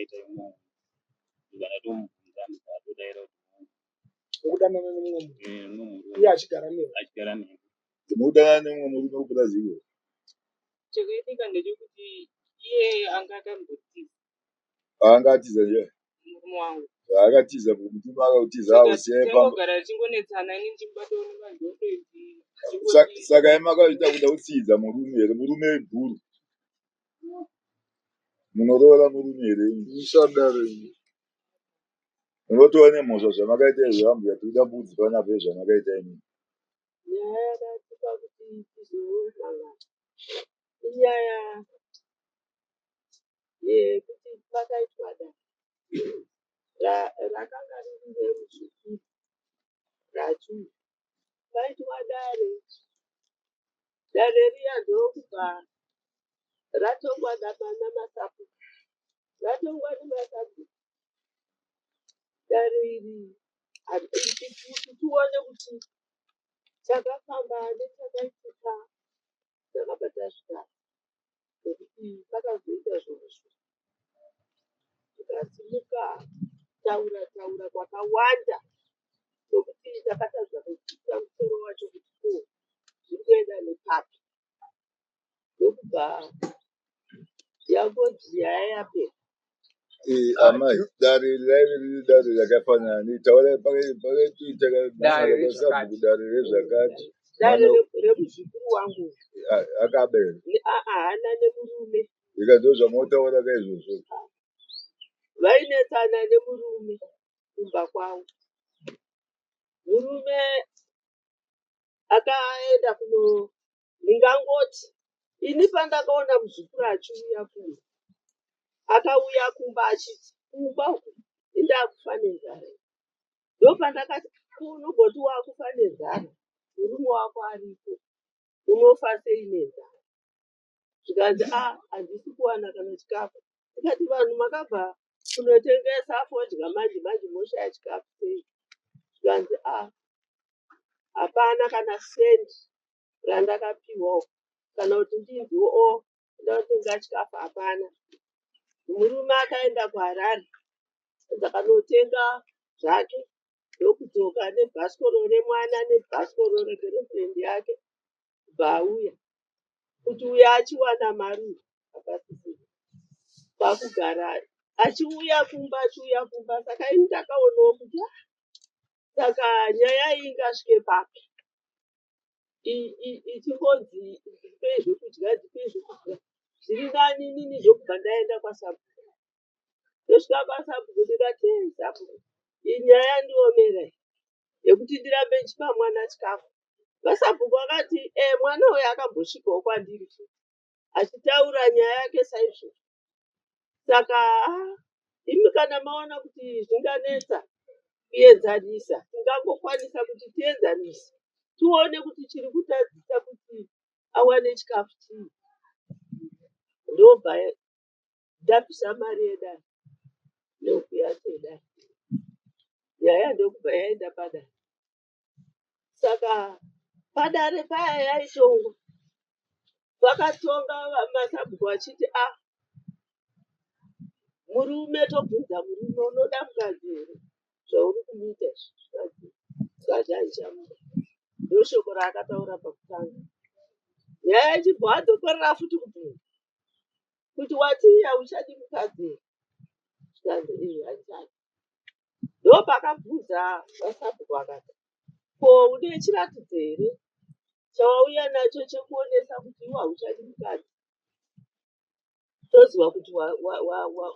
zvaakaita imomo. Ndobva ndatomubvunza ndobva atodaira kuti Ukudanana nemumwe munhu eh, mumwe murume iye achigara newe. Achigara neni. Mukudanana nemumwe murume kupurazi iwe. Chakaitika ndechekuti iye anga akambotiza. Anga atiza ndiye? Murume wangu. Akatiza murume akatiza ausiya pamba. Tangogara tichingonetsana, ini ndichimubatawo nemadhondo. Saka imi makaita kuda kutsiidza murume here? Murume ibhuru. Munoroora murume here imi? Musadaro imi. Munotova nemhosva zvamakaita izvo ambuya, tikuda mbudzi panapa yezvamakaita imi. Nyaya yakatipa kuti tizomangana inyaya yekuti pakaitwa dare rakanga riri remuzukuru raChuru. Paitwa dare, dare riya ndokubva ratongwa namasabhuku. Ratongwa nemasabhuku dare iri kuti tione kuti chakafamba nechakaitika takabva tasvika nekuti pakazoita zvozvo tikasimuka taura taura kwakawanda nokuti takatadza kunzwisisa musoro wacho kuti ko zviri kuenda nepapi ndokubva yangonzi nyaya yapera. Eh, amai, dare raive riri dare rakafanana nei? Taurai pakaita Dare kwasabhuku rezvakati. Dare rezvakati. Dare Mwana remuzukuru wangu. Akaba here? Haana nemurume. Zvikanzi zvamotaura kaizvozvo. Vainetsana nemurume kumba kwavo. Murume akaenda kuno, ndingangoti ini pandakaona muzukuru achiuya kumba, akauya kumba achiti kumba uku indakufa nenzara. Ndopandakati unogoti wakufa nenzara, murume wako aripo, unofa sei nenzara? Zvikanzi a handisi kuwana kana chikafu. Ndikati vanhu makabva kunotengesa fodya manje manje moshaya chikafu sei? Zvikanzi a hapana kana sendi randakapiwawo kana kuti ndinziwo o ndatenga chikafu hapana. Murume akaenda kuHarare akanotenga zvake ndokudzoka nebhasikoro remwana nebhasikoro regirlfriend yake kubva auya kuti uyo achiwana mari hapasisina kwakugara achiuya kumba achiuya kumba. Saka ini ndakaonawo kuti ah, saka nyaya iyi ingasvike papi ichingonzi ndipei zvekudya, ndipei zvekudya. Zviri nani inini ndokubva ndaenda kwasabhuku. Ndosvika kwasabhuku ndikati, "Ei, sabhuku, iyi nyaya yandiomera iyi yekuti ndirambe ndichipa mwana chikafu." Vasabhuku vakati mwana uyu akambosvikawo kwandiri achitaura nyaya yake saizvozvo. Saka imi kana maona kuti zvinganetsa kuenzanisa, tingangokwanisa kuti tienzanise tione kuti chiri kutadzisa kuti awane chikafu chii. Ndobva ndabvisa mari yedare ndokuya yedare, nyaya ndokubva yaenda padare. Saka padare paya yaitongwa, vakatonga masabhuku vachiti a murume, tobvunza murume, unoda mukadzi here zvauri kumuita izvi? Zvikadzi mukadzi handichamuda. Ndoshoko raakataura pakutanga. Nyaya ichibva adzokorera futi kubvunza kuti wati hauchadi mukadzi here? Zvikanzi ee, handichadi. Ndopakabvunza vasabhuku akati ko une chiratidzo here chawauya nacho chekuonesa kuti iwe hauchadi mukadzi? Toziva kuti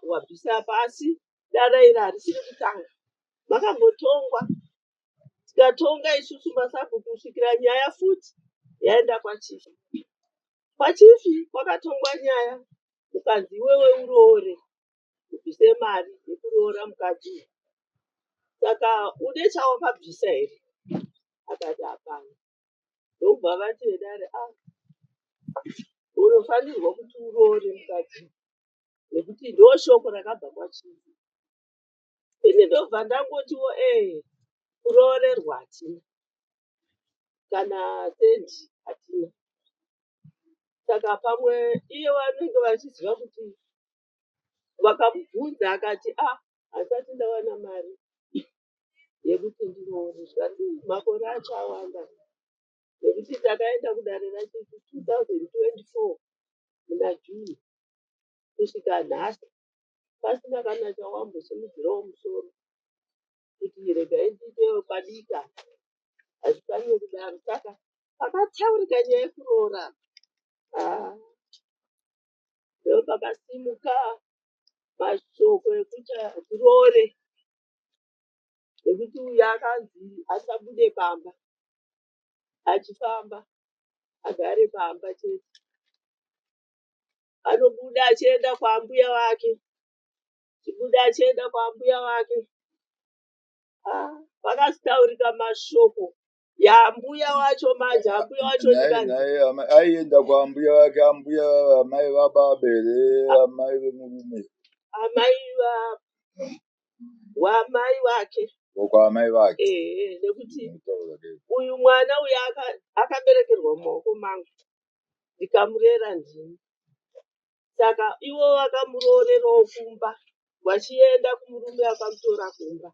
wabvisa pasi dare iri harisiri kutanga. Makambotongwa tikatonga isusu masabhuku kusvikira nyaya futi yaenda kwachifi. Kwachifi kwakatongwa nyaya ukanzi iwewe uroore, ubvise mari yekuroora mukadzi uyu. Saka une chawakabvisa here? Akati hapana. Ndokubva vati vedare a unofanirwa kuti uroore mukadzi uyu nekuti ndoshoko rakabva kwachifi. Ini ndobva ndangotiwo ee kuroorerwa hatina kana sendi hatina. Saka pamwe iye vanenge vachiziva kuti Vakamubvunza akati a handisati ndawana mari yekuti ndiroore. Zvikanzi makore acho awanda nekuti takaenda kudare rachief 2024 muna June kusvika nhasi pasina kana chawambosimudzirawo musoro kuti regai ndiitewo padiki apa. Hazvifaniri kudaro. Saka pakataurika nyaya yekuroora ah, ndopakasimuka mashoko ekuti tiroore nekuti uyu akanzi asabude pamba achifamba agare pamba chete. Anobuda achienda kwaambuya vake, achibuda achienda kwaambuya vake. Ah, pakataurika mashoko yaambuya wacho manje, ambuya wacho Nhai ndikanzi nhai aienda kwaambuya vake, ambuya amai vababa here, amai vemurume? Amai wamai vake. Kwaamai vake. Ehe, nekuti Ndinotaura ke. uyu mwana uyu akaberekerwa mumaoko mangu ndikamurera ndini. Saka ivo vakamuroorerawo kumba vachienda kumurume akamutora kumba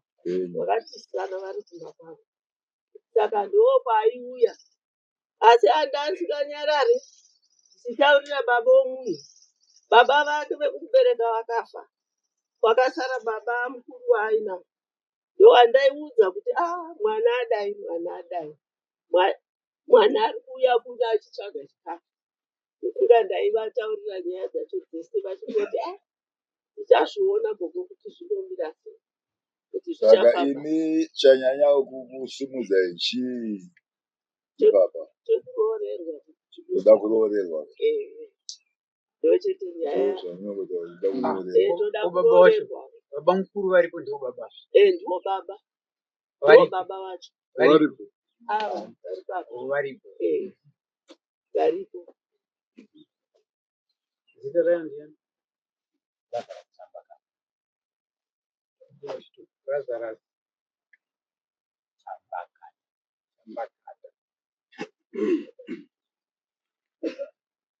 vakatisana vari kumba kwavo. Saka ndopaaiuya asi anga asinganyarari ndichitaurira baba womunhu. Baba vake vekubereka vakafa, kwakasara baba mukuru waainavo. Ndowandaiudza kuti ah, mwana adai, mwana adai, mwana ari kuuya kuno achitsvaga chikafu. Ndofunga ndaivataurira nyaya dzacho dzese vachingoti ah, tichazviona gogo kuti zvinomira sei, kuti Saka zvichafamba. imi chanyanya kukusimudza chii ipapa? Chekuroorerwa. Kuda kuroorerwa. Eh, ndochete nyaya. Ndozvamunokuti kuda Eh, kuroorerwa. toda Ko baba wacho, kuroorerwa. baba mukuru varipo ndivo baba. Eh, ndivo baba, ndivo Varipo, baba vacho. varipo, Ava vari baba. oh, varipo. Eh, varipo. Zita rayo ndiani? Lazarus Chambakata.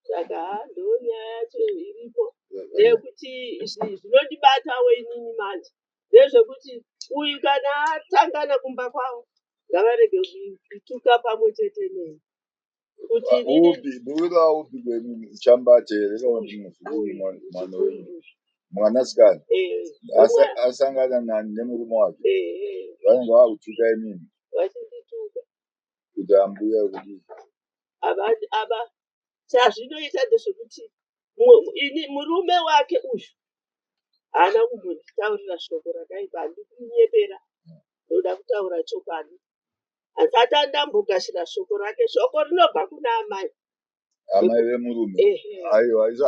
Saka ndonyaya yacho iripo ndeyekuti zvinondibatawo inini manje ndezvekuti uyu kana atangana kumba kwavo ngavarege kutuka pamwe chete neni kuti inini Upi murume upi kwenyu Chambate here kana kuti muzukuru uyu mwana muzukuru wenyu? uyu Mwanasikana eh, asangana nani nemurume wake? eh, Vanenge vakutuka imimi vachindituka kuti ambuya kuti ava chazvinoita ndezvekuti ini murume wake uyu haana kumbonditaurira shoko rakaipa, handidi kumunyepera, ndoda kutaura chokwadi. Handisati andambogashira shoko rake, shoko rinobva kuna amai. Amai vemurume. Ehe, Aiwa, isu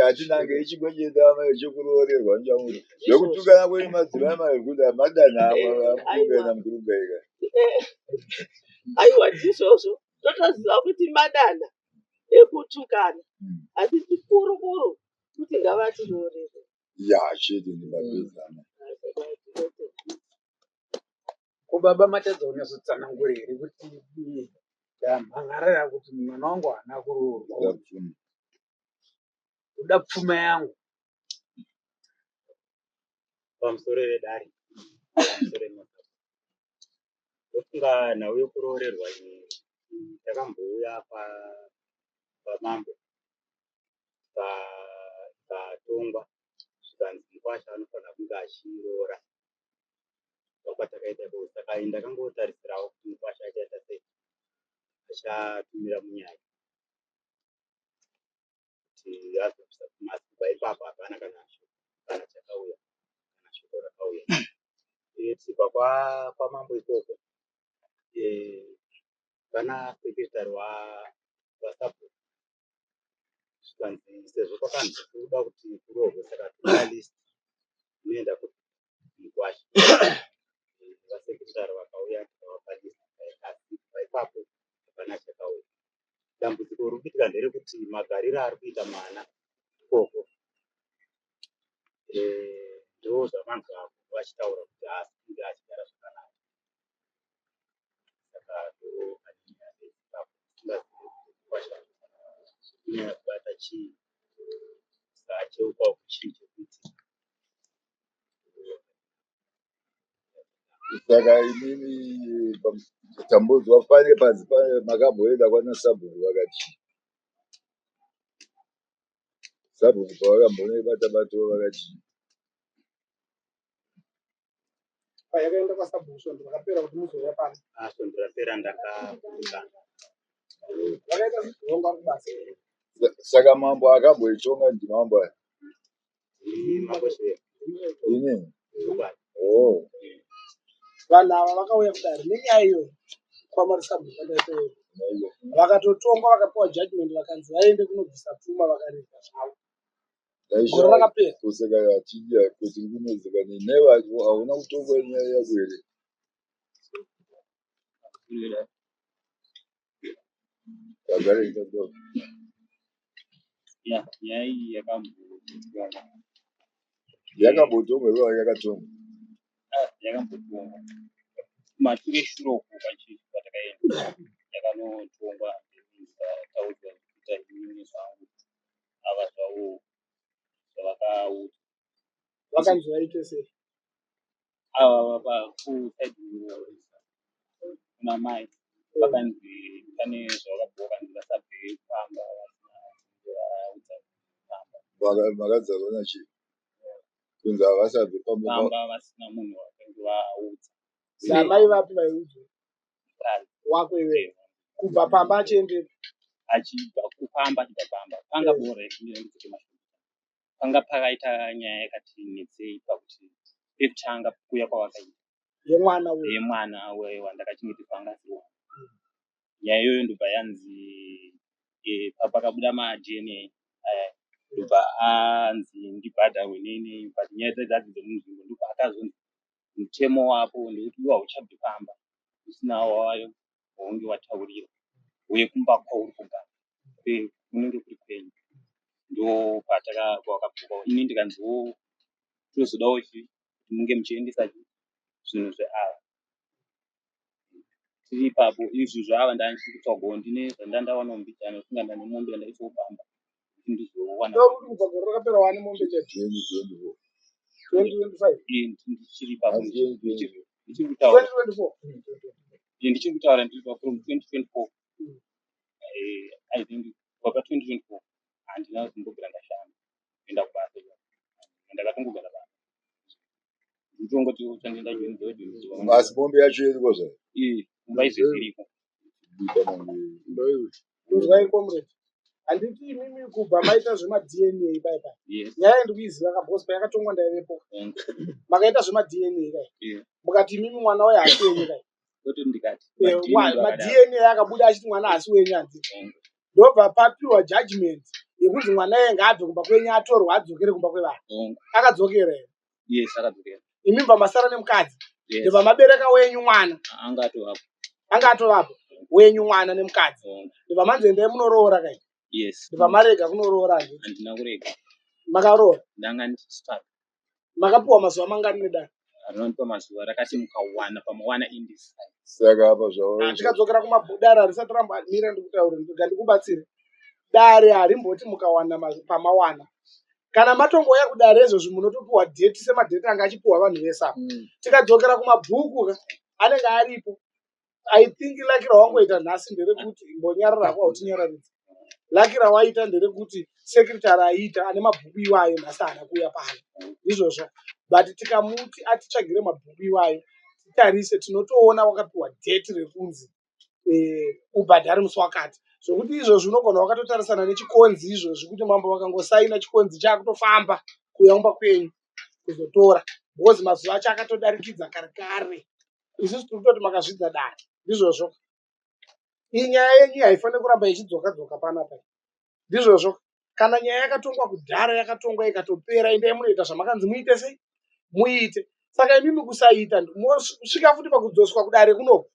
hatinange chimwe chete amai chekuroorerwa nchamuti. ndizvozvo. Zvekutukana kwenyu madzimai maekuti madana Eh, amurume aiwa. namurume ika. Eh, aiwa, ndizvozvo. Totoziva kuti madana ekutukana, asi chikurukuru kuti ngavatiroorere. Ya, chete ndimapedza amai. Ko baba matadza kunyatsotsanangura here kuti ndamhan'arira kuti mwana wangu haana kuroorwa Kuda pfuma. kuda pfuma yangu. Pamusoro vedare, pamusoro vemabasa. Ndofunga nhau yekuroorerwa iyi takambouya pamambo ikatongwa zvikanzi mukwasha anofanira kunge achiroora. Ndokwatakaita ikoko. Saka ndakangotarisirawo kuti mukwasha achaita sei, achatumira munyai kuti azobvisa pfuma. Asi kubva ipapo hapana kana kana chakauya, kana shoko rakauya. Tichibva kwamambo ikoko pana sekretari wasabhuku zvikanzi sezvo kwakanzi kuda kuti kuroorwe saka toda list inoenda kumukwasha. Vasekretari vakauya tikavapa list, asi kubva ipapo hapana chakauya. Dambudziko riri kuitika nderekuti magariro ari kuita mwana ikoko ndo zvamanzwa vachitaura kuti haasi kunge achigara zvakanaka. Saka ndo pane nyaya ipapo tisingazivi kuti mukwasha kunyanya kubata chii. Saka acheukawo kuchii chekuitika. Saka imimi tambonzwa pane panzi makamboenda kwana sabhuku vakati sabhuku pavakambonobata bato vakati Payakaenda kwasabhuku svondo rakapera kuti muzouya pano. Svondo rapera ndakakundikana. Vakaita zvonga kubasa. Saka mambo akamboitonga ndimambo aya? Mambo Shireva. Inini? Chokwadi. Oh. Vanhu ava vakauya kudare nenyaya iyoyo kwamarisabhuku andaitoyo. Naiyo. Vakatotongwa, vakapiwa judgment, vakanzi vaende kunobvisa pfuma, vakarega zvavo. Gore Ndaishaya rakapera. Kuseka achidya kuti ngunozeka neneva hauna kutongwa nyaya yako here? Vagare itakuwa. Ya, nyaya iyi yakambotongwa. Yakambotongwa ivo yakatongwa. Yakambotongwa mature shure uko kwachief kwatakaenda, yakanotongwa, ndikataudzwa kuita inini zvangu ava zvavo zvavakaudzwa. Vakanzi vaite sei? Ava vakuside kuna mai vakanzi pane zvavakabhuwa, vakanzi vasabve pamba vasina vaudza pamba. Makadzarwa nachief kunzi havasabve pamba pamba vasina munhu wakange vaudza. Namai vapi vaiudzwa? Mukadzi. Wako iwewe. Kubva pamba achiendepi? Achibva kupamba, achibva pamba panga bora ndidzoke mashoko panga pakaita nyaya yakati netsei pakuti pekutanga kuuya kwavakaita yemwana uyu. Yemwana wandakachengetedzwa anga asiri wangu. Nyaya iyoyo ndobva yanzi pakabuda maDNA aya, ndobva anzi ndibhadharwe nei nei, but nyaya dzacho dzadzi dzemunzvimbo, ndobva akazonzi mutemo wapo ndekuti iwe hauchabvi pamba usina waunge wataurira, uye kumba kwauri kugara kunenge kuri kwenyu. Ndo kwakabvukwa ini ndikanziwo tozodawo chi kuti munge muchiendesa chi zvinhu zveava tiri ipapo. Izvi zvaava ndandichiri kutsvagawo, ndine zvandandawanawo mbijana, kufunga ndane mombe yandaisawo pamba kuti ndizowana. Ndokuti kubva gore rakapera wane mombe chete? 2024. 2025. Ndichiri ipapo. Asi 2024. Ndichiri kutaura. 2024. Ndichiri kutaura, ndiri pa from 2024. I think kubva pa 2024 handina kumbobvira ndashanda kuenda kubasa, ndakatongogara basa, nditongoti uchandienda join join. Asi mombe yacho iriko zvayo? Kumba izvezvi iriko. Bika mange. Inzwai comrade, handiti imimi kubva maita zvemaDNA pai pai? Yes. Nyaya ndikuiziva ka, because payakatongwa ndaivepo. Makaita zvemaDNA kai? Yeah. Mukati imimi mwana uyo haasi wenyu kai? Kwete, ndikati maDNA akabuda achiti mwana haasi wenyu, handiti? Ndobva papiwa judgment yekuti mwana iye ngaabve kumba kwenyu, atorwa, adzokere kumba kwevanhu. Akadzokera here? Yes, akadzokera. Imi mubva masara nemukadzi? Yes. Ndobva mabereka wenyu mwana? Anga atovapo. Anga atovapo wenyu mwana nemukadzi? Ndobva manzi endai munoroora kai? Yes. Ndobva marega kunoroora, handiti? Handina kurega. Makaroora? Ndanga ndichitsvaga. Makapiwa mazuva mangani nedare? Rinondipa mazuva rakati mukawana pamawana indisai. Saka apa zvava Tikadzokera kumabhudare harisati rambamira, ndikutaure ndika ndikubatsire. Dare harimboti mukawana pamawana. Kana matongouya kudare izvozvi munotopiwa date semadate anga achipiwa vanhu vese apa. Tikadzokera kumabhuku ka, anenge aripo. I think lucky rawangoita nhasi nderekuti mbonyarara hako, hautinyararidza. Lucky rawaita nderekuti secretary aiita ane mabhuku iwayo nhasi haana kuuya pano, ndizvozvo. But tikamuti atitsvagire mabhuku iwayo titarise, tinotoona wakapiwa date rekunzi ubhadhare musi wakati, zvokuti izvozvi unogona wakatotarisana nechikonzi izvozvi kuti mambo vakangosaina chikonzi chaakutofamba kuuya kumba kwenyu kuzotora, because mazuva acho akatodarikidza kare kare. Isusu tiri kutoti makazvidza dare, ndizvozvo. Iyi nyaya yenyu haifaniri kuramba ichidzoka dzoka panapa, ndizvozvo. Kana nyaya yakatongwa kudhara, yakatongwa ikatopera, endai munoita zvamakanzi muite sei, muite. Saka imimi kusaita, mosvika futi pakudzoswa kudare kunoku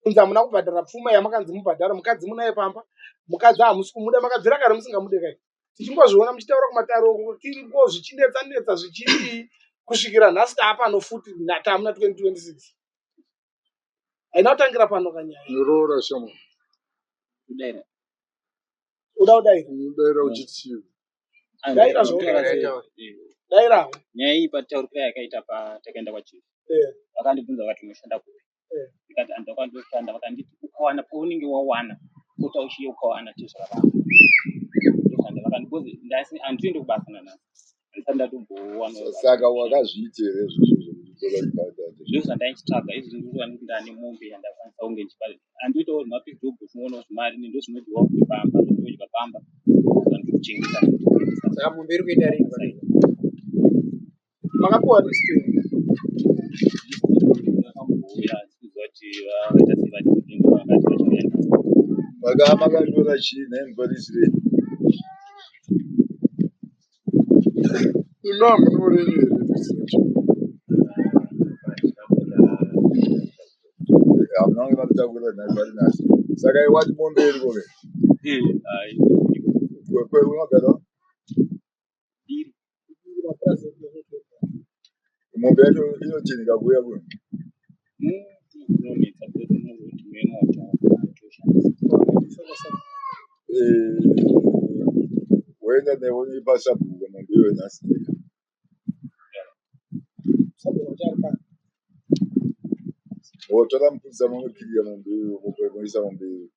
kunzi hamuna kubhadhara pfuma yamakanzi mubhadhara. Mukadzi munaye pamba, mukadzi hamusi kumuda, makabvira kare musingamude kai. Tichingozviona muchitaura kumatare uko tiriko, zvichinetsa netsa, zvichidii, kusvikira nhasi taapano futi, taamuna 2026. Haina kutangira pano kanyaya. Unoroora shama. Kudaira. Uda kudaira? Unodaira uchiti. Daira zvauri Dairawo. Nyaya iyi pataurikira yakaita patakaenda kwachief. Vakandibvunza vakati unoshanda kupi? Ndikati handina kwandoshanda. Vakanditi ukawana paunenge wawana pota uchiyeukawana tezvara vako. Ndozvandavakandi because handitoende kubasa nanhasi. Handisati ndatombowana. Saka wakazviita here izvozvo zvekutora chibhadharo? Ndozvandaichitsvaga izvi ndikuona kuti ndane mombe yandakwanisa kunge ndichibhadhara. Handitoitawo zvemapikichobho uchiona zvimari ndozvinodyiwa kuti pamba zvondodya pamba ndozvandinochengeta. Saka mombe iri kuenda rini pane? Makapiwa list here? Vakambouya asi kuziva kuti vaita sei vadii vakati vachauya nhasi. Maka makanyora chii nhai mufarisi renyu? Imi hamunyori here list racho? Hamuna kunge makutakura nhai pari nhasi. Saka iwati mombe iriko ke? Hai. Unogara Iri. Mapurazi edu ekutenga. Mombe yacho inotinhika kuuya kuno. Inonetsa because unozoti nemoto toshandisa. Woenda newe pasabhuku mombe iyoyo nhasi. Sabhuku vachari pano. Wotora mupurisa munokiriya mombe iyoyo moisa mombe iyoyo.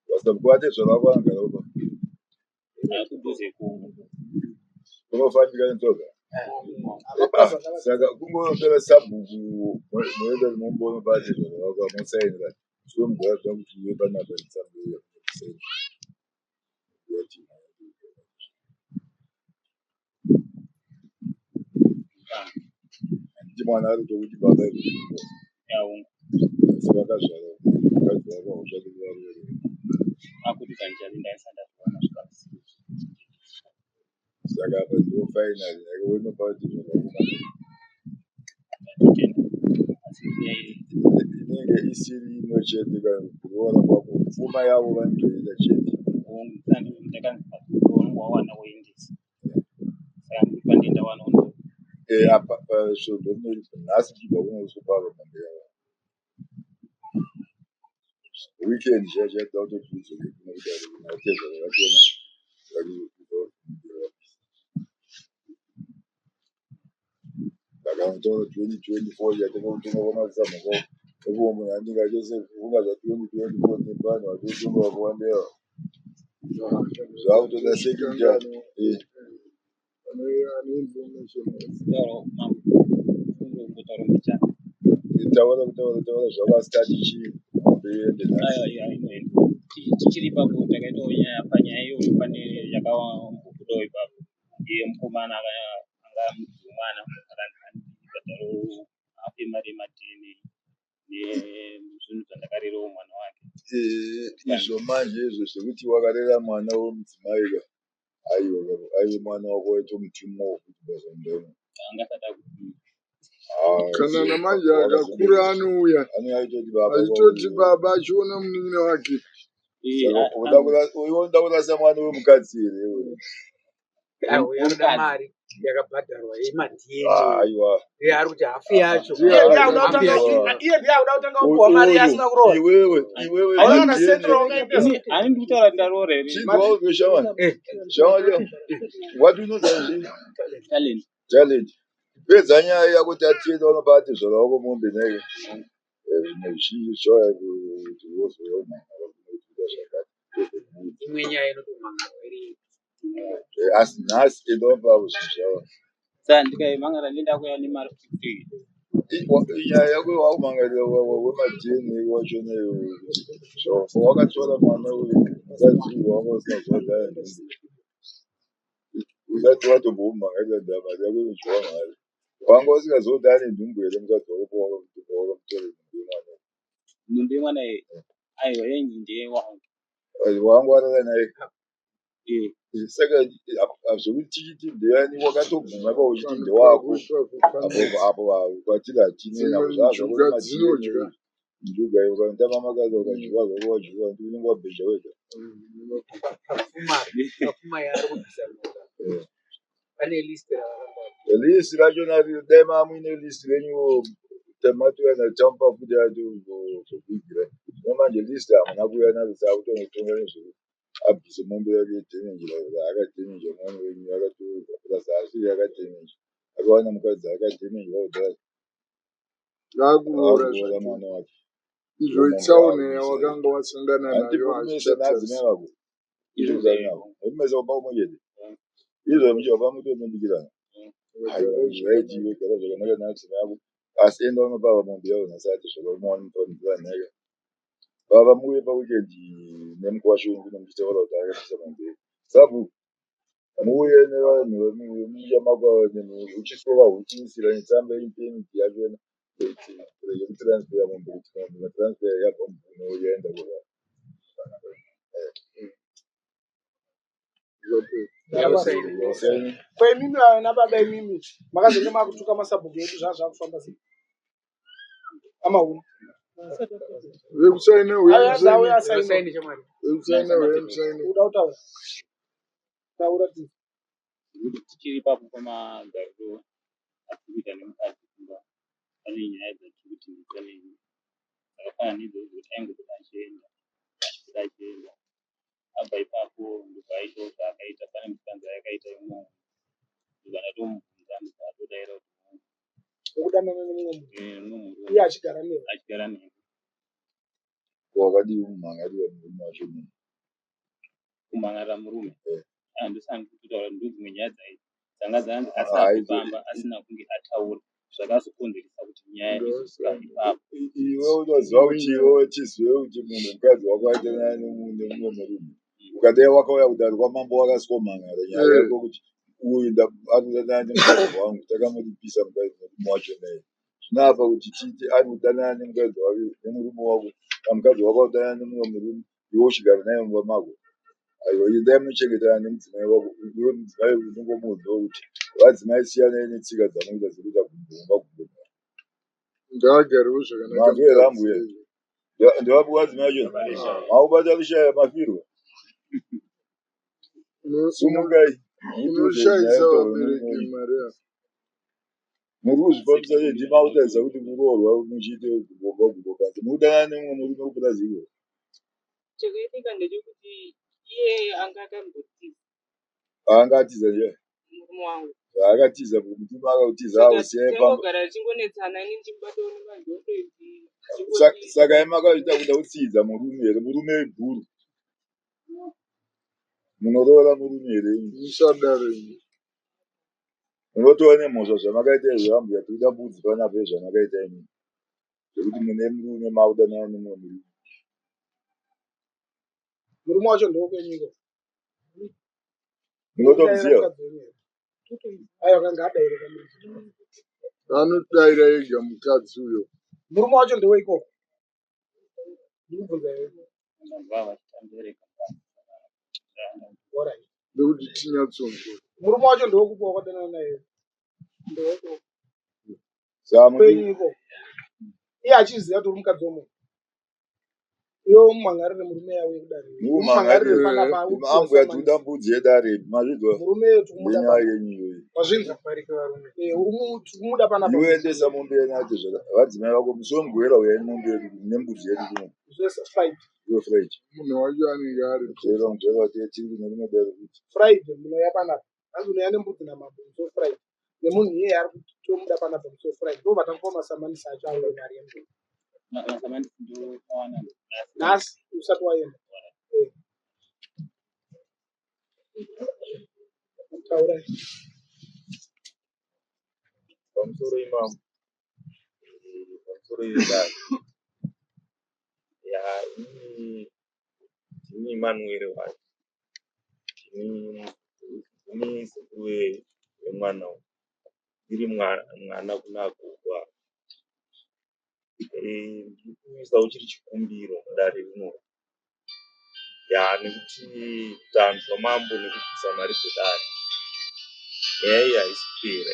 Vasabhuku vatezvara vako vanogara uko. Kudhuze kumwe. Kunofambika netsoka. Mapurazi akavakwa. Saka kungotora sabhuku moenda mombono patezvara vako mosainira. So mugara zva kuti iwe panapa tsambe yakusaina. Handiti mwana ari kutokuti baba izvo. Yaungu. Asi vakazvara mukadzi wako hauchadi kuvaroora. Akuti kanjani ndaisanda kuona zvikasi. Saka apa ndiyo final yake woinopa kuti zvakaoma. Ndatotenda. Asi Inenge isiri imwe chete kana kuroora kwako pfuma yavo vanotoida chete. Ndakanzi paunenge wawana woendesa. Saka ndiri pandindawana uno. Apa svondo rinori nhasi tichibva kunosopa mombe yavo. Weekend chaiyo chaiyo toda kutoti udzoke kuno kudare kuna tezvara vachona Saka unotaura 2024 yatanga kutonga kwamasamhuka ekuwo munhu anenge achifunga zva 2024 nevanhu vatotonga vakawanda zvakutoda security. Ane information. Taura mambo. Unongotaura mbichana. Taura kutaura taura zvako asi tati chii mombe iende nhasi. Aiwa inoenda. Tichiri ipapo takaitawo nyaya panyaya iyoyo pane yakambobudawo ipapo. Iye mukomana anga mudzi wemwana akanzi andibhadharewo hafu yemari yemaDNA nezvinhu zvandakarerawo mwana wake. Izvo manje izvo zvekuti wakarera mwana wemudzimai ka aiwa aiwe mwana wako waitomutumwa wekuti basa mundau. Anga asati akudii. Kana namanje akakura anouya Anenge achitoti baba achitoti baba achiona munin'ina wake. Saka unoda kurasa mwana wemukadzi here iwe? Aiwa anoda mari yakabhadharwa yemaDNA. Aiwa. Iye ari kuti hafu yacho. Iye ndiye akuda Hafu kutanga yacho. iye ndiye akuda kutanga kupuwa mari asina kuroora. Iwewe Hauna kana maDNA. senti raungaendesa. Ini handidi kutaura kuti ndaroora here. Chinzwa uzwe shamwari. Shamwari wati unonzi chii? Talent. Talent. Pedza nyaya yako tatienda unopa atezvara wako mombe naye. Zvimwe zvizhinji zvichauya kuti wozouya kumhangara kunoita zvakati. Imwe nyaya inotomhangarwa iri. Asi nhasi enda unopa zvinhu zvavo. Saka ndikaimhangara ndenda kuuya nemari kuti Nyaya yako wakumhangarira wemaDNA wachona iwewe. Wakatora mwana uyu mukadzi uyu wanga usina kuziva kuti ane nhumbu. Usati watombomumhangarira mari yako inodyiwa mari. Wanga usingazivi kuti ane nhumbu here mukadzi wako pawakamutora nhumbu yemwana. Nhumbu yemwana iyi aiwa yainzi ndeyewangu. Wanga warara naye. Eh. Saka zvekuti tichiti ndeyani wakatobvuma ipapo uchiti ndewako. Apo apo kwatiri hatine Dzimwe nako zvazvako njuga nemaDNA. dzinodya. Njuga iwe ukanotama makadzi ukadyiwa zvako wadyiwa unenge wabheja wega. Pafuma yaari kubvisa mhaka. Pane list ravakanga. List rachona dai mamuine list renyu matouya tamupa futi atozokuigira. Zvino manje list hamuna kuuya naro takutongotonga nezvekuti Abvise mombe yake yedhemeji yaakadhemeja mwana wenyu akatorwa plus asiri yakadhemeja akawana mukadzi akadhemejwa kudhara Akuroora akuroora zvake. mwana wake. Izvo Ndiyo mombe itsaona yaakubvisa iyo. yawakanga wasangana Handiti nayo muri mese hazvichatarisi. naadzimai vako icho kugara navo muri mese mumba umwe chete izvo muchabva mutonobikirana. Aiwa Vagara right zvakanaka. iwe gara zvakanaka naadzimai ako asi enda unopa mombe yavo nhasi ati zvakamuwana mupanheka baba muuye paweekend nemukwasha wenyu kuno muchitaura kuti akabvisa mombe yedu. Sabhuku muuye nevanhu vemumusha mako ava uchisova uchiisira netsamba yepemiti yachona yekutransfer mombe kuti mombe matransfer yabva mubhuno yaenda kuvanhu. Zvapera. Usaini. Ko imimi vana baba imimi makazenge makutuka masabhuku edu zvazvakufamba sei amauna? Vekusaina huyai Aiwa musaine. auya asainwa. Vekusaina huyai musaine. Uda kutaura taura ti Kuti tichiri ipapo pamagariro atiri kuita nemukadzi kumba, pane nyaya dzatiri kuti nditsanei dzakafanana neidzodzo dzekuti aingobuda achienda, achibuda achienda. Abva ipapo ndobva aitawo zvaakaita, pane mikanza yakaita imomo. Ndobva ndatomubvunza ndobva atodaira kuti wekudanana nemumwe munhu mumwe murume iye achigara newe. Achigara neni. Wakadii kumhan'arira murume wacho nini? Kumhan'arira murume? Eh. Handisani kutaura, ndodzimwe nyaya dzanga dzanzi asabve Haizo pamba asina kunge ataura zvakazokonzeresa kuti nyaya izosvika Ngavasaine. ipapo. Iwe unoziva kuti Munyaya. iwe tizive kuti munhu mukadzi wako aitana nemumwe murume. Ukadai wakauya kudare kwamambo wakasikomhan'ara nyaya Eh. yako kuti uyu ari kudanana nemukadzi wangu takamuripisa mukadzi murume wacho naye. Zvino apa kuti titi ari kudanana nemukadzi wake nemurume wako kana mukadzi wako ari kudanana nemumwe murume iwe uchigara naye mumba mako. Aiwa endai munochengetana nemudzimai wako iwe mudzimai unongomuudzawo kuti vadzimai siyanai netsika dzamunoita dzekuita gumbo mumba gumbo. Ngaagarewo zvakanaka Manzwe here mukadzi ambuya? iyeye. Ndevapi vadzimai vacho? Maubata rushaya mafirwa. Sumukai mutiudze nyaya Unoshaisa yekutaura vabereki nemurume. mari apa. Muri kuzvifambisa sei? Ndimi makutarisa kuti muroorwa muchiite gumbo gumbo panze. Mukudanana nemumwe murume kupurazi iko. Chakaitika ndechekuti iye anga akambotiza. Haangatiza ndiye. Murume wangu. Haakatiza murume akatiza Saka ausiyai pamba. taingogara tichingonetsana ini ndichimubatawo nemadhondo idzi tichingoti Saka imi makaita kuda kutsiidza murume here? Murume ibhuru. Munoroora murume here imi? Musadaro imi. Munotova nemhosva zvamakaita izvo ambuya tikuda mbudzi panapa zvamakaiita imi. Zvekuti mune murume makudanana nemumwe murume. Murume wacho ndewekwenyu iko. Munodaira Munotomuziva? mukadzi wenyu here? Aiwa kanga adaire kamuridzi. Anodaira ega mukadzi uyo. Murume wacho ndeweikoko. Ndikubvunza iwe. Vanhu vava vachitambereka. Alright. Ndokuti tinyatsonzwa. Murume wacho ndewekupi wakadanana naye? Ndewekoko. Saka muri Kwenyu ikoko. Iye achiziva kuti uri mukadzi wemunhu. Iwe umumhan'arire murume yauye kudare. Umumhan'arire mumhan'arire panapa Eh. upiwe ambuya tikuda samanisi. mbudzi yedare mazvinzwa Murume tikumuda ngenyaya panapa. yenyu iyoyi. Wazvinzwa? Eh, tikumuda panapa. Iwe endesa mombe yenyu ati vadzimai vako musi wemugovera uyai nemombe yedu nembudzi yedu kuno. Zvese Friday. Iwe Friday. Munhu wacho anenge aripo. Mugwera mugwera tiri kune rimwe dare kuti Friday munouya panapa. Hanzi unouya nembudzi namambo musi weFriday. Nemunhu iyeye ari kutomuda panapa musi weFriday. Ndobva tamupa masamanisi acho auye mari yembudzi. Masamanisi ndomawana nhasi. Nhasi usati waenda. Eh, taurai. Pamusoro imamo, pamusoro yedare ya inini ndini Emmanuel wacho, ndini sekuru wemwana uyu, ndiri mwana kuna gogo ava. Ndiri kuisawo chiri chikumbiro mudare rino ya nekuti tanzwa mambo nekubvisa mari dzedare, nyaya iyi haisi kupera,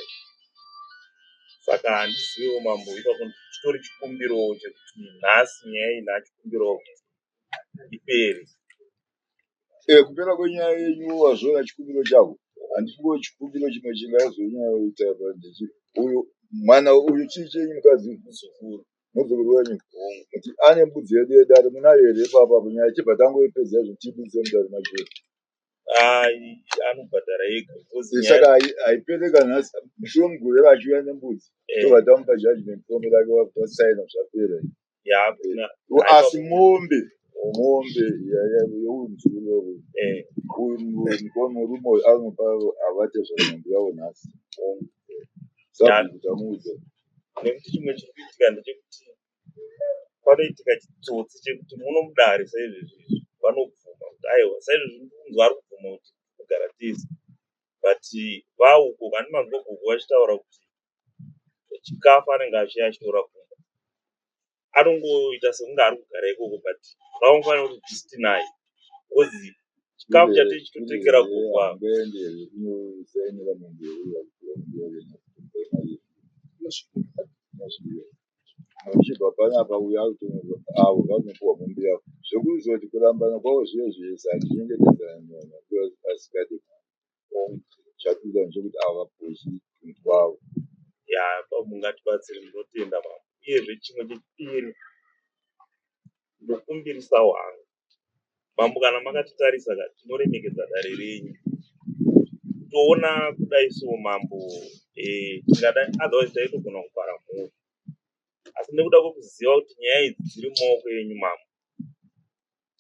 saka handiziviwo mambo ipapo. Chitori chikumbiro chekuti nhasi nyaya iyi ndachikumbirawo kuti ipere. Kupera kwenyaya yenyu wazviona chikumbiro chako. Handifungi chikumbiro chimwe chingazonyanyoita apa ndechi uyu mwana uyu chii chenyu mukadzi uyu? Muzukuru. Muzukuru wenyu kuti ane mbudzi yedu yedare munayo here ipapa apo nyaya ichibva tangoipedza izvo tiibudise mudare macho. Ai, anobhadhara ega because nyaya Saka haipere nhasi musi weMugovera achiuya nembudzi tobva tamupa judgment form rake wasaina zvapera. Ya, kuna Asi mombe yeuyu muzukuru wako uyu murume uyu anopa avate zvamombe yavo nhasi. Sabhuku tamuudza. Nekuti chimwe chiri kuitika ndechekuti panoitika chitsotsi chekuti muno mudare saizvezvi izvi vanobvuma kuti aiwa, saizvezvi ndikunzwa ari kubvuma kuti kugara tese, but vauko kani manzwa gogo vachitaura kuti chikafu anenge achitora kumba, anongoita sekunge ari kugara ikoko, but vakangofanira kuti distinai because chikafu chatiri chitotengera gogo ava. Hamboende here kunosainira mombe yeuyu akupiwa mombe yake nhasi? Uchibva panapa uyo avo vanopuwa mombe yavo. Zvekuzoti kurambana kwavo zviye zvese hachinyengetedzana asikadi chatuta ndechekuti ava vapuwe chinhu kwavo. Ya, mungatibatsire, ndinotenda mambo. Uyezve chimwe chechipiri, ndokumbirisawo hangu mambo, kana makatitarisa ka, tinoremekedza dare renyu. Toona kudai so mambo, tingadai otherwise taitogona kupara mhosva, asi nekuda kwekuziva kuti nyaya idzi dziri mumaoko enyu mambo,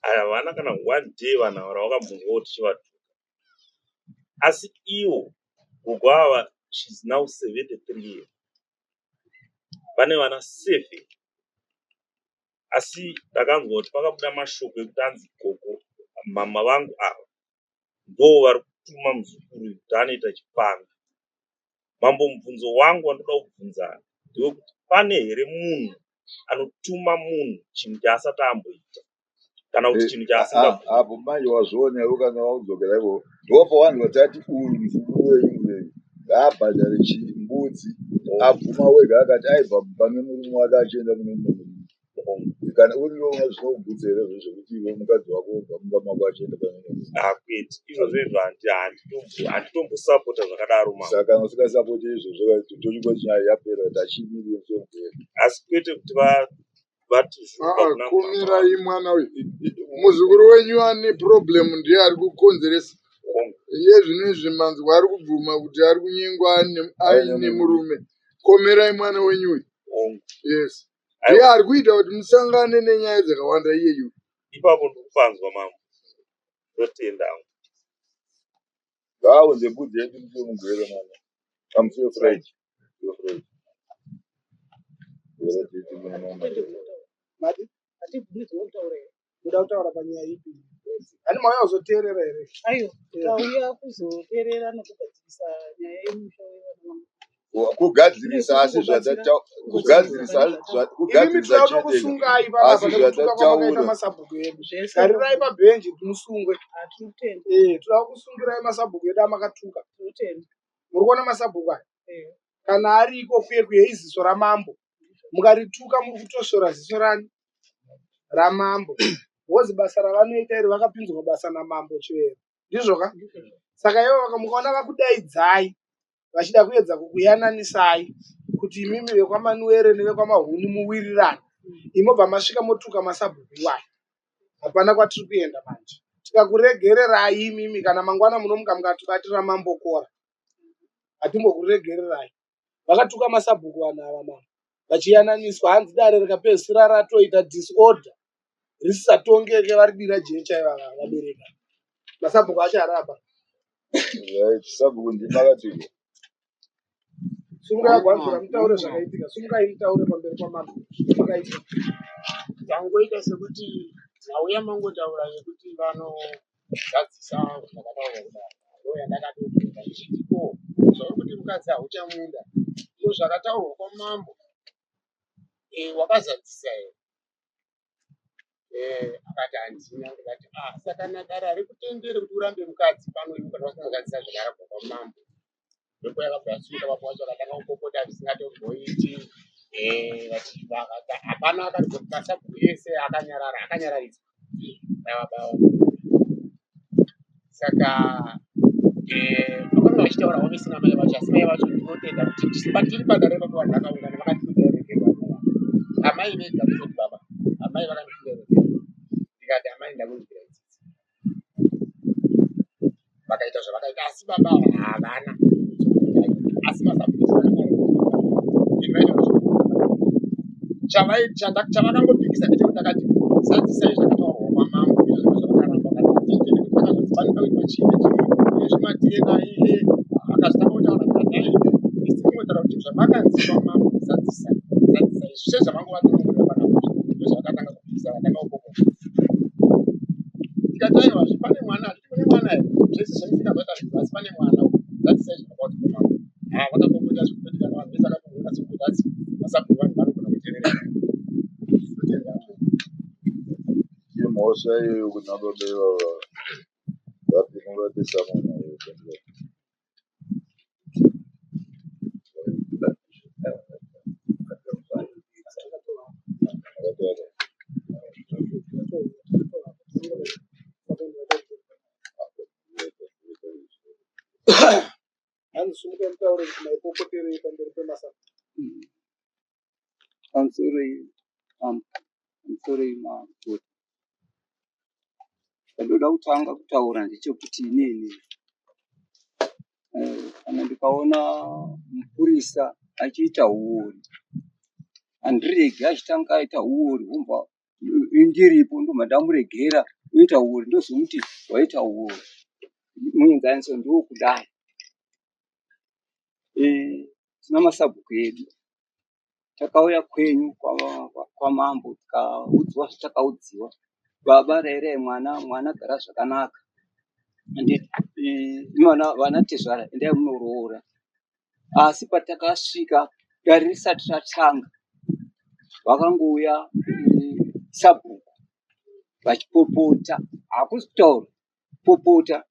havana kana one day vanhu ava ravakambonzwa kuti tichivatuka. Asi ivo gogo ava, she's now 73 years, vane vana 7, asi ndakanzwa kuti pakabuda mashoko ekuti anzi gogo mama vangu ava ndo vari kutuma muzukuru uyu kuti anoita chipanga. Mambo, mubvunzo wangu wandoda kubvunza ndewekuti pane here munhu anotuma munhu chinhu chaasati amboita kana kuti chinhu chaasingabvumi? Apo manje wazviona iwe kana wakudzokera ikoko, ndopavanhu vatati uyu muzukuru wenyu uyu ngaabhadhare chimbudzi, abvuma wega akati aibva pane murume wake achienda kune mumwe murume. Kana uriwe zvinokugutsa here izvozvo zvekuti iwe mukadzi wako wobva mumba mako achienda pane mumwe murume? Hakwete, izvozvo izvo handitombosapota zvakadaro mambo. Saka kana usingasapoti izvozvo, tochingoti nyaya yapera tachimiri yemusoro. Asi kwete kuti vati zvuka Aa, kuna mama. Kumirai mwana uyu. Muzukuru wenyu ane problem, ndiye ari kukonzeresa. Iye zvino izvi manzwa ari kubvuma kuti ari kunyengwa aine murume. Komerai mwana wenyu uyu. Yes, ndiye ari kuita kuti musangane nenyaya dzakawanda iyeyu. Ipapo ndikupanzwa mambo, ndotenda. Ngaaunze mbudzi yedu musi weMugovera mwana, pamusi weFriday. Mati muda kutaura panyaya ipi? Hani mauya kuzoteerera here? Aiwa, tauya kuzoteerera nekugadzirisa nyaya yemusha wevana vangu. Kugadzirisa, asi kugadzirisa Imimi kugadzirisa tinoda chete. kutokusungai panapa Asi nekutuka kwamakaita zvataura masabhuku edu. Zvese. Garirai pabhenji musungwe. Hatinotenda. Toda kusungirai masabhuku edu amakatuka. Tinotenda. Muri kuona masabhuku aya kana ariko kuye kuye iziso ramambo, mukarituka muri kutosvora ziso rani ramambo, wozi basa ravanoita iri vakapinzwa basa namambo Chivero, ndizvo ka? Saka ivo mukaona vakudaidzai vachida kuedza kukuyananisai kuti imimi vekwaManuere nevekwamahuni muwirirane, imobva masvika motuka masabhuku iwayo, hapana kwatiri kuenda manje. Tikakuregererai imimi, kana mangwana munomuka mukatibatira mambo kora, hatimbokuregererai. Vakatuka masabhuku vanhu ava mama vachiyananiswa, hanzi dare rikapedzisira ratoita disorder risisatongeke, varidira jecha ivava vabereka masabhuku acho arapa. Right, sabhuku ndimakatuka. Sumukai agwanzura mutaure zvakaitika, sumukai mutaure pamberi pamambo zvakaitika. Tangoita sekuti nhau yamangotaura yekuti vanozadzisa zvakataurwa kudaro ndo yandakatobvunza ndichiti, ko zvauri kuti mukadzi hauchamunda, ko zvakataurwa kwamambo wakazadzisa here? Akati handina. Ndikati ah, saka nadare harikutendere kuti urambe mukadzi pano iwe kana usina kuzadzisa zvakarabwa kwamambo. Ndipo yakabva yasumuka papo wacho akatanga kupopota zvisingatomboiti. Hapana akati masabhuku ese akanyarara, akanyararidzwa nababa. Saka vakanga vachitaurawo vese namai vacho, asi mai vacho ndinotenda kuti patiri padare ipapo vanhu vakaungana vakati kuregerwa. Amai vega kuzoti baba, amai vakandipinda ruregerero. Ndikati amai ndakunzwira tsitsi. Vakaita zvavakaita asi baba ava havana asi masabhuku chavakangopikisa ndechekuti ndakati zadzisai zvakataurwa kwamambo izvo zvavakaramba vakati hatiite nekuti vakazoti panoda kuitwa chii nechii nezvimaDNA akazotanga kutaura tikati ai isi kungotaura kuti zvamakanzi kwamambo zadzisai zadzisai sezvamangovatsanangurira panapa ndozvavakatanga kupikisa vakatanga kupopota tikati aiwa pane mwana hatiti kune mwana here zvese zvemusika zvaita zvinhu asi pane mwana zadzisai zvakataurwa kwamambo ha vakapopota zvekutoti kana vanhu vese vakatongoona sekuti asi masabhuku vanhu vanogona kuteerera totenda. Imhosva iyoyo kuna baba ivava vapi muvatisa mwana uyo. Akataura. Hanzi sumukai mutaure kuti maipopoterei pamberi pemasabhuku. Pamusoroi mambo. Chandoda kutanga kutaura ndechekuti inini kana ndikaona mupurisa achiita huori handiregi achitanga aita huori wobva ndiripo ndobva ndamuregera oita huori ndozomuti waita huori. Muenzaniso ndowokudai. Tina masabhuku edu takauya kwenyu kwamambo tikaudziwa zvatakaudziwa. Baba rairai mwana, mwana gara zvakanaka. Handiti vana tezvara endai munoroora. Asi patakasvika dare risati ratanga vakangouya sabhuku vachipopota. Hakusi kutaura, kupopota.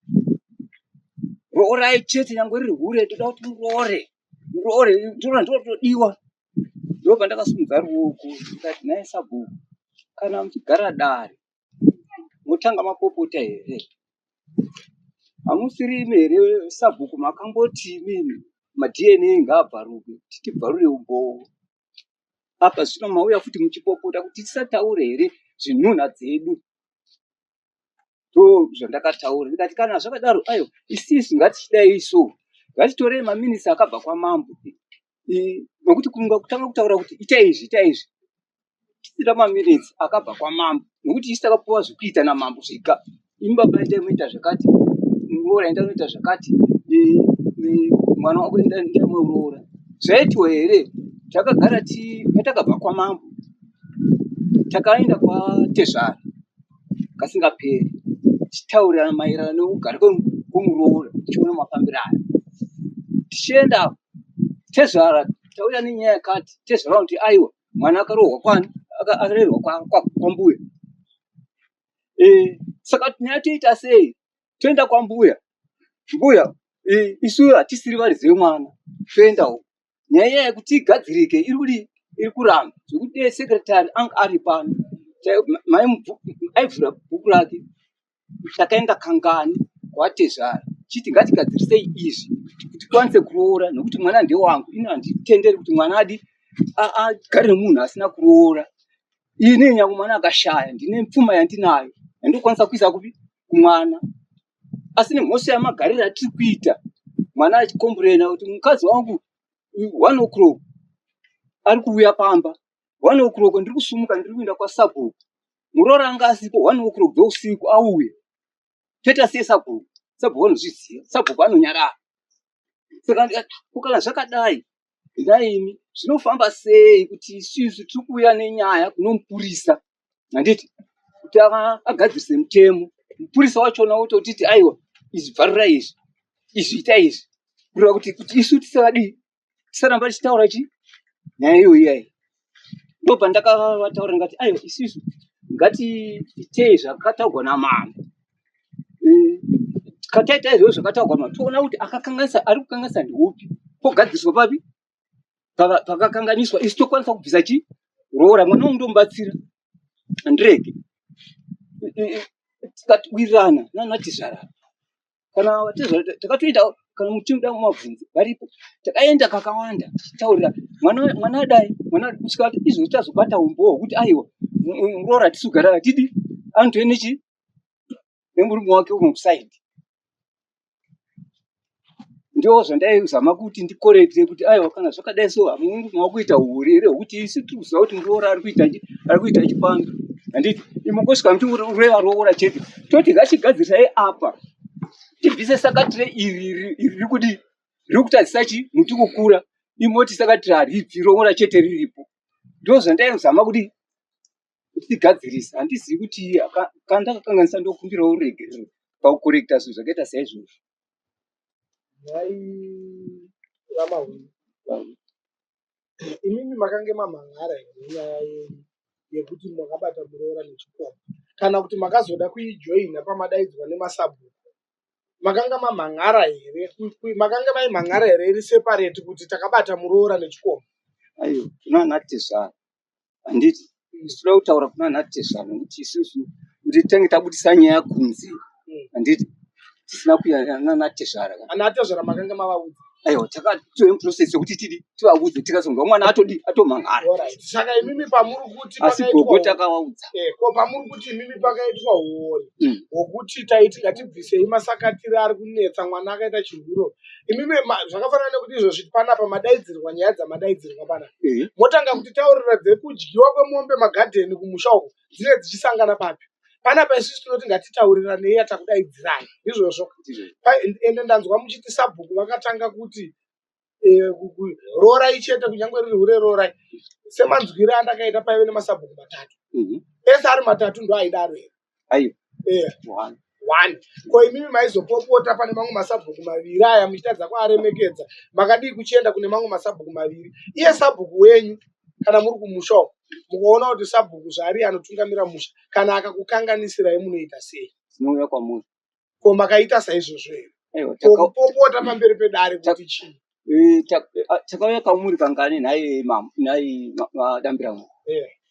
Roorai chete nyangwe riri hure toda kuti muroore. Muroore ndiro ndotodiwa. Ndopandakasimudza ruoko ndikati nhai sabhuku kana muchigara dare motanga mapopota here? Hamusirimi here sabhuku makamboti imimi maDNA ngaabvaruke titibvarure umbowo. Apa zvino mauya futi muchipopota kuti tisataure here zvinhunha dzedu. Ndozvandakataura ndikati kana zvakadaro aiwa isisu ngatichidai so ngatitorei maminitsi akabva kwamambo nokuti kutanga kutaura kuti itai izvi itai izvi tisina maminitsi akabva kwamambo nokuti isu takapuwa zvekuita namambo zvega. Imi baba endai munoita zvakati, muroora endai munoita zvakati, mwana wako endai munoroora. Zvaitwa here? Takagara patakabva kwamambo takaenda kwatezvara kasingaperi tichitaurirana maererano nekugara kwemuroora tichiona mafambiro ayo. Tichienda tezvara tauya nenyaya yakati, tezvara vanoti aiwa mwana akaroorwa kwani akarerwa kwambuya. Saka nyaya toita sei? Toenda kwambuya. Mbuya isu hatisiri varidzi vemwana toendawo. Nyaya iya yekuti igadzirike iri kudii? Iri kuramba. Zvekuti dai sekretari anga ari pano aivhura bhuku rake. Takaenda kangani kwatezvara chiti ngatigadzirisei izvi kuti tikwanise kuroora nokuti mwana ndewangu. Ini handitenderi kuti mwana adi agare nemunhu asina kuroora. Ini nyangwe mwana akashaya ndine pfuma yandinayo yandinokwanisa kuisa kupi kumwana. Asi nemhosva yamagariro atiri kuita mwana achikomburena kuti mukadzi wangu 1 o'clock ari kuuya pamba 1 o'clock ndiri kusumuka ndiri kuenda kwasabhuku. Muroora anga asipo 1 o'clock dzeusiku auya. Toita sei sabhuku? Sabhuku anozviziva. Sabhuku anonyarara. Saka ndikati ko kana zvakadai nhaimi zvinofamba sei kuti isusu tiri kuuya nenyaya kuno mupurisa handiti kuti agadzirise mutemo. Mupurisa wachona wototiti aiwa izvi bvarurai izvi izvi itai izvi kureva kuti kuti isu tisadii tisaramba tichitaura chi nyaya iyoyi iyayi. Ndopandakavataura ndikati aiwa isusu ngatiitei zvakataurwa namambo. Kataita izvozvo zvakataurwa namambo toona kuti akakanganisa ari kukanganisa ndeupi pogadziriswa papi pakakanganiswa isu tokwanisa kubvisa chi roora mwana wangu ndomubatsira handiregi. Tikatwirirana nana tezvara kana tezvara takatoenda Kana muchimuda mumabvunze varipo. Takaenda kakawanda tichitaurira mwana mwana adai mwana kusvika izvozvi tazobata umbowo hwekuti aiwa muroora hatisi kugara hatidi anotove nechi nemurume wake umwe kusaidi. Ndoo zvandaizama kuti ndikorekte kuti aiwa kana zvakadai so hamungu makuita hure here hwekuti isu tiri kuziva kuti muroora ari kuita ari kuita chipanga handiti imongosvika muchingoreva roora chete toti ngachigadzirisai apa tibvise sakatire iri iri iri riri kudii riri kutadzisa chi muti kukura imoti sakatire haribvi roora chete riripo ndoo zvandaizama kuti kuti tigadzirise handizivi kuti kana ndakakanganisa ndokumbirawo ruregerero pakukorekta zvinhu zvakaita saizvozvo. Nhai VaMahwindi, imimi makange mamhan'ara here nyaya yenyu yekuti makabata muroora nechikomba kana kuti makazoda kuijoina pamadaidzwa nemasabhuku? Makanga mamhan'ara here? Makanga maimhan'ara here iri separate kuti takabata muroora nechikomba? Aiwa, kuna tezvara handiti tinoda kutaura kuna natezvara nekuti isusu kuti tange tabudisa nyaya kunze handiti tisina kuya nanatezvara. Anatezvara makanga mavaudza? Aiwa, takatove muprocess yekuti tidi tivaudze tikazonzwa mwana atodi atomhan'ara. Alright. Saka imimi pamuri kuti Asi gogo takavaudza. Ko pamuri kuti imimi pakaitwa huori hwokuti taiti ngatibvisei masakatire ari kunetsa mwana akaita chihuro. Imimi zvakafanana nekuti izvozvi panapa madaidzirwa nyaya dzamadaidzirwa panapa. Motanga kutitaurira dzekudyiwa kwemombe magadheni kumusha uko dzinenge dzichisangana papi? Panapa isusu tinoti ngatitauriranei yatakudaidzirai. Ndizvozvo. Ende ndanzwa muchiti sabhuku vakatanga kuti roorai chete kunyange riri hure roorai. Semanzwire andakaita paive nemasabhuku matatu. Ese ari matatu ndoaidaro here? Aiwa. One. One. Ko imimi maizopopota pane mamwe masabhuku maviri aya muchitadza kuaremekedza. Makadii kuchienda kune mamwe masabhuku maviri? Iye sabhuku wenyu kana muri kumusha uko mukaona kuti sabhuku zvaari anotungamira musha kana akakukanganisirai munoita sei? Tinouya kwamuri. Ko makaita saizvozvo here? Aiwa, Ko kupopota pamberi pedare kuti chii? Takauya kwamuri kangani nhai nhai madambirangu?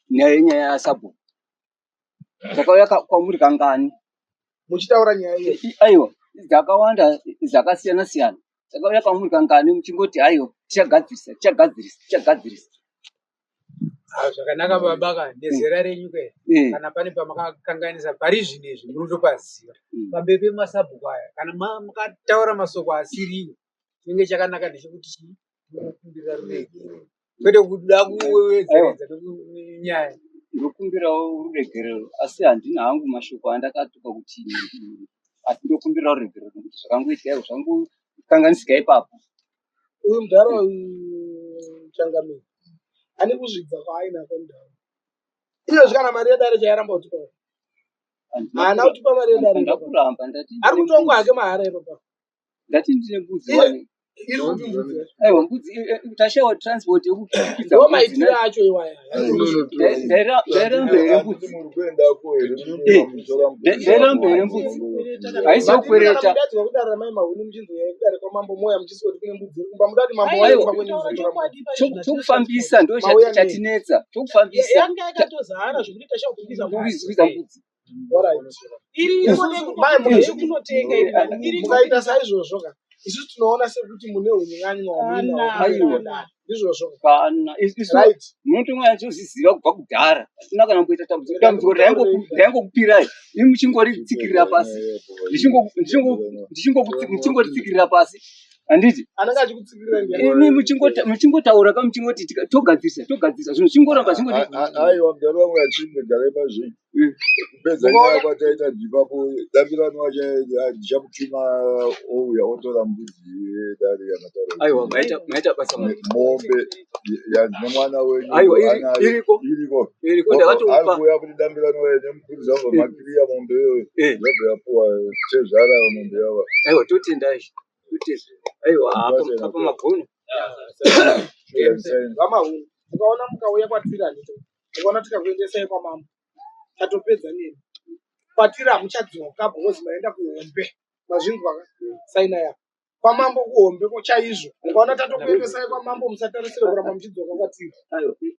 Nyaya yenyaya yasabhuku. Takauya kwamuri kangani? Muchitaura nyaya iyo. Aiwa, dzakawanda dzakasiyana siyana. Takauya kwamuri kangani muchingoti aiwa tichagadzirisa tichagadzirisa tichagadzirisa. Ah, zvakanaka baba ka nezera renyu ke kana pane pamakakanganisa pari zvino izvi munotopaziva pamberi pemasabhuku aya kana makataura masoko asiriwo chinenge chakanaka ndechekuti chii munokumbira ruregerero kwete kuda kuwedzeredza nyaya. Ndokumbirawo ruregerero asi handina hangu mashoko andakatuka kuti asi ndokumbirawo ruregerero nekuti zvakangoitika izvo zvangokanganisika ipapo. Uyu mudhara uyu changamire ane kuzvidza kwaainako mudhara. Iyozvi kana mari yedare chairamba kutipa. Haana kutipa mari yedare. Ndakuramba ndati Ari kutongwa hake mahara ipapa. Ndati ndine mbudzi Iye wani. iri kupi mbudzi yacho? Aiwa mbudzi tashaiwa transport yekukwidza Ndo mbudzi maitiro acho iwaya. Ndairamba here mbudzi? Muri kuendako here munotora mbudzi Ndairamba here mbudzi? Haisi Madini kana yokukwereta. mudaidzwa kudare ramai mahuni muchinzi uyai kudare kwamambo moya muchisiwa kuti kune mbudzi iri kumba muda kuti mambo wauye Aiwa kumba kwenyu muzotora mbudzi. chokufambisa ndo Mauya nei? chatinetsa. Chokufambisa. Yanga yakatozara zvekuti tashaya kubvisa mbudzi. Kukwidza mbudzi. Alright. Iriko Isusu mai yekunotenga iri mukaita saizvozvo ka isusu tinoona sekuti mune unyang'anywa hwamuinawo pamberi Aiwa. pedare. Ndizvozvo ka. Kana isu Right. munotonyanyoziziva kubva kudhara. Hatina kana kumboita dambudziko. Rega Dambudziko ndikutaurei. ndaingokupirai. Imi muchingoritsikiririra pasi. Muchingotsikirira pasi. Handiti? Anenge achikutsikirirai ndiani? Imi muchingotaura ka muchingoti togadzirisa togadzirisa zvinhu zvingoramba zvingoti Aiwa mudhara wangu achimbe garai pazvinhu kupedza nyaya Mukaona kwataita ndipapo dambirano wacho ndichamutuma ouya otora mbudzi yedare yamataura Aiwa kuti maita basa mambo. mombe nemwana wenyu Aiwa anayo iriko iriko iriko ndakatomupa. arikuuya kuti dambirano wayo nemupurisa wabva makiriya mombe iyoyo yobva yapuwa tezvara mombe yava Aiwa totenda izvi. Totenda. Aiwa apa magona. VaMahuni mukaona mukauya kwatiri handiti mukaona tikakuendesai kwamambo tatopedza nemi. Kwatiri hamuchadzoka because maenda kuhombe. Mazvinzwa ka? Saina yako. Kwamambo kuhombe ko chaizvo. Mukaona tatokuendesai kwamambo musatarisire kuramba muchidzoka kwatiri. Aiwa